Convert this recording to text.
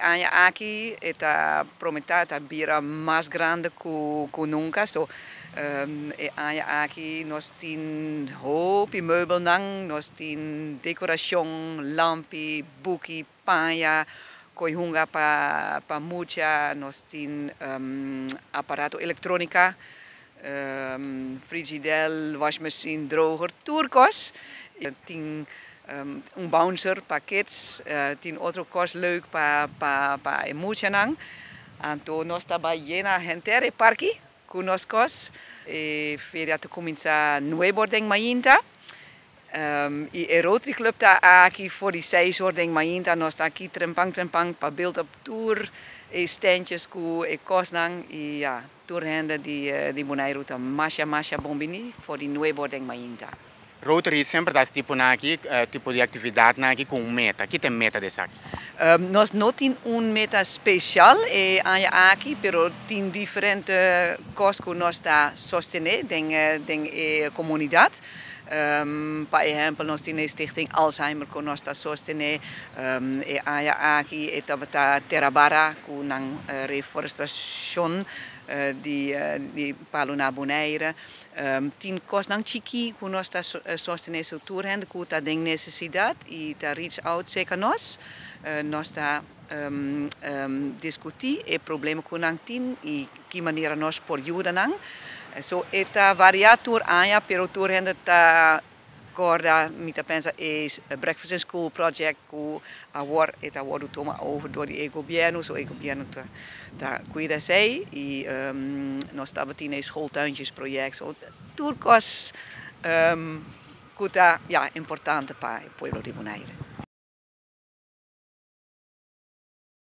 Aña aki e ta prometá ta bira mas grandi ku nunka. So e aña aki nos tin hopi meubelnan, nos tin dekorashon, lampi, buki, paña, kos hunga pa mucha, nos tin aparato elektrónika, frigidaire, wasmachine, droger, tur kos. Tin un bouncer pa kids, tin otro kos leuk pa muchanan. Anto nos ta bai yena henter e parke ku nos kos. E feria ta kuminsá 9 or den mainta. I e Rotary Club ta aki for di 6 or den mainta. Nos ta aki trempan trempan pa build up tur e standjes ku e kosnan i ja, tur hende di Boneiru ta masha masha bon bini for di 9 or den mainta. Rotary semper ta tipo na aki, tipo di aktividat na aki ku un meta. Kiko ta e meta di esaki? Nos no tin un meta spesial e aña aki, pero tin diferente kos ku nos ta sostené den komunidat. Pa ehèmpel, nos tin Stichting Alzheimer ku nos ta sostené. E aña aki e tabata Tera Barra ku nan reforestashon di palu na Bonaire. Tin kosnan chikí ku nos ta sostené, so tur hende ku ta den nesesidat i ta reach out serka nos. Nos ta diskutí e problema ku nan tin i ki manera nos por yuda nan. So e ta varia tur aña, pero tur hende ta kòrda, mi ta pensa, e Breakfast in School project ku awor e ta wòrdu tuma over dor di e gobièrnu, so e gobièrnu ta kuida esei i nos tabatin e schooltuintjesproject, so tur kos ku ta, ja, importante pa e pueblo di Bonaire.